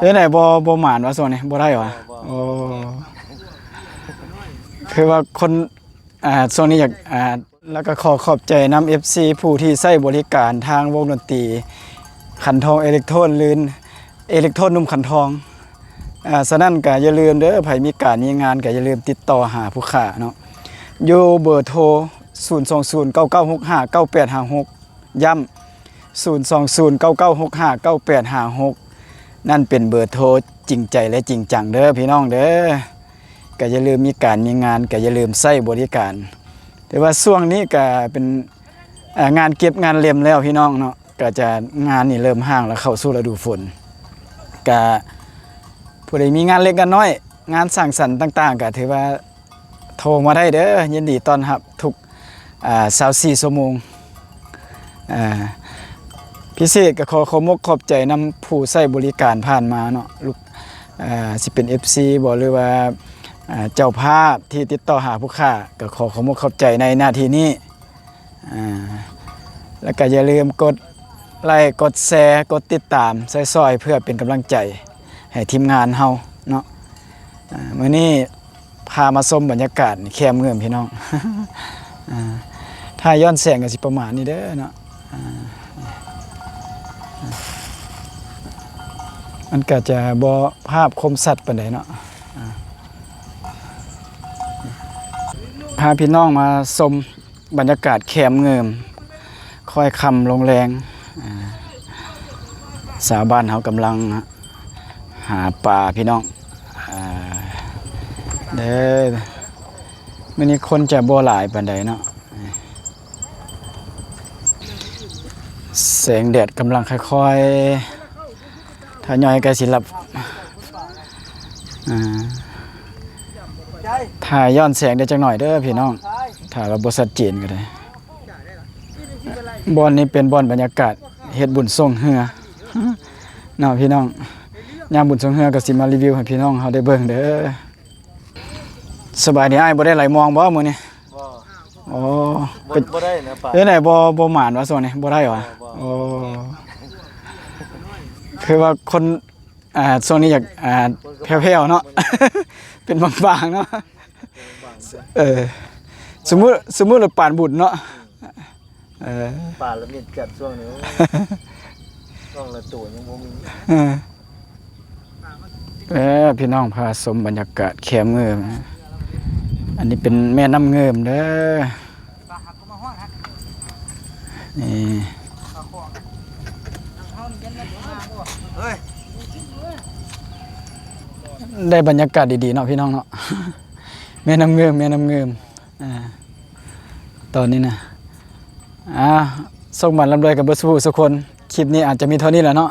ເປັນໃດ ບໍ່ ບໍ່ໝານວ່າຊ່ວງນີ້ ບໍ່ໄດ້ຫວາ? ບໍ່ ໂອ້ ຄືວ່າຄົນ ອ່າ ຊ່ວງນີ້ຢາກ ອ່າ ແລ້ວກໍຂໍຂອບໃຈນຳເອັຟຊີຜູ້ທີ່ໃຊ້ບໍລິການທາງວົງດົນຕີຂັນທອງເອເລັກໂທນ ຫຼື ເອເລັກໂທນໜຸ່ມຂັນທອງ. ອ່າ ສະນັ້ນກໍຢ່າລືມເດີ ໃຜມີການມີງານກໍຢ່າລືມຕິດຕໍ່ຫາຜູ້ຄ້າເນາະ ຢູ່ເບີໂທ ສູນສອງສູນ ເກົ້າເກົ້າຫົກຫ້າ ເກົ້າແປດຫ້າຫົກ ຢ້ຳ ສູນສອງສູນ ເກົ້າເກົ້າຫົກຫ້າ ເກົ້າແປດຫ້າຫົກ ນັ້ນເປັນເບີໂທຈິງໃຈ ແລະ ຈິງຈັງເດີພີ່ນ້ອງເດີ. ກໍຢ່າລືມ ມີການມີງານກໍຢ່າລືມໃຊ້ບໍລິການ. ແຕ່ວ່າຊ່ວງນີ້ກໍເປັນ ອ່າ ງານເກັບງານເລັມແລ້ວພີ່ນ້ອງເນາະ ກໍຈະ ງານນີ້ເລີ່ມຮ້າງແລ້ວ ເຂົ້າສູ່ລະດູຝົນ. ກະຜູ້ໃດມີງານເລັກງານນ້ອຍ ງານສັງສັນຕ່າງໆ ກະຖືວ່າໂທມາໄດ້ເດີ ຍິນດີຕ້ອນຮັບທຸກ ອ່າ ຊາວສີ່ຊົ່ວໂມງ. ອ່າ ພິເສດກໍຂໍຂອບມົກຂອບໃຈນຳຜູ້ໃຊ້ບໍລິການຜ່ານມາເນາະ ລູກ ອ່າ ຊິເປັນເອັຟຊີບໍ ຫຼືວ່າ ອ່າ ເຈົ້າພາບທີ່ຕິດຕໍ່ຫາຜູ້ຄ້າ ກໍຂໍຂອບມົກຂອບໃຈໃນໜ້າທີ່ນີ້. ອ່າ ແລ້ວກໍຢ່າລືມກົດໄລ້ ກົດແຊ ກົດຕິດຕາມ ຊ່ອຍໆ ເພື່ອເປັນກຳລັງໃຈໃຫ້ທີມງານເຮົາເນາະ. ອ່າ ມື້ນີ້ພາມາຊົມບັນຍາກາດແຄມເງິມພີ່ນ້ອງ. ອ່າ ຖ້າຍ້ອນແສງກໍຊິປະມານນີ້ເດີເນາະ. ອ່າ ມັນກໍຈະບໍ່ພາບຄົມຊັດປານໃດເນາະ. ອ່າ ພາພີ່ນ້ອງມາຊົມ ບັນຍາກາດແຄມເງິມ ຄ້ອຍຄ່ຳລົງແລງ. ອ່າ ຊາວບ້ານເຮົາກຳລັງຫາປາພີ່ນ້ອງ. ອ່າ ເດີ ມື້ນີ້ຄົນຈະບໍ່ຫຼາຍປານໃດເນາະ. ແສງແດດກຳລັງຄ່ອຍໆ ຖ້າຍ່ອຍໃກ້ຊິຫຼັບ. ອ່າ ຖ້າຍ້ອນແສງໄດ້ຈັກໜ້ອຍເດີພີ່ນ້ອງ ຖ້າວ່າບໍ່ຊັດເຈນກໍໄດ້. ບ່ອນນີ້ເປັນບ່ອນບັນຍາກາດເຮັດບຸນຊ່ວງເຮືອເນາະພີ່ນ້ອງ. ຍາມບຸນຊ່ວງເຮືອກໍຊິມາຣີວິວໃຫ້ພີ່ນ້ອງເຮົາໄດ້ເບິ່ງເດີ. ສະບາຍດີອ້າຍ ບໍ່ໄດ້ໄຫຼມອງບໍ່ມື້ນີ້? ບໍ່ ໂອ້ ບໍ່ ເປັນ ບໍ່ໄດ້ນະປາ. ເປັນໃດ ບໍ່ ບໍ່ໝານວ່າຊ່ວງນີ້ ບໍ່ໄດ້ຫວາ? ບໍ່ ບໍ່ ໂອ້ ຄືວ່າຄົນ ອ່າ ຊ່ວງນີ້ຢາກ ອ່າ ແຜ່ວໆເນາະ ເປັນບາງໆເນາະ. ເອີ ສົມມຸດ ສົມມຸດວ່າປານບຸນເນາະ. ເອີ ປາລະເມັດຈັດຊ່ວງນີ້ ຊ່ອງລະໂຕຍັງບໍ່ມີ. ເອີ ເອີ ພີ່ນ້ອງ ພາຊົມບັນຍາກາດແຄມເງິມ. ອັນນີ້ເປັນແມ່ນ້ຳເງິມເດີ ນີ້ ໄດ້ບັນຍາກາດດີໆເນາະພີ່ນ້ອງເນາະ. ແມ່ນ້ຳເງິມ ແມ່ນ້ຳເງິມ. ອ່າ ຕອນນີ້ນະ ອ່າ ໂຊກໝານລ່ຳລວຍກັນເບິດສູ່ຜູ້ສູ່ຄົນ. ຄລິບນີ້ອາດຈະມີເທົ່ານີ້ແຫຼະເນາະ.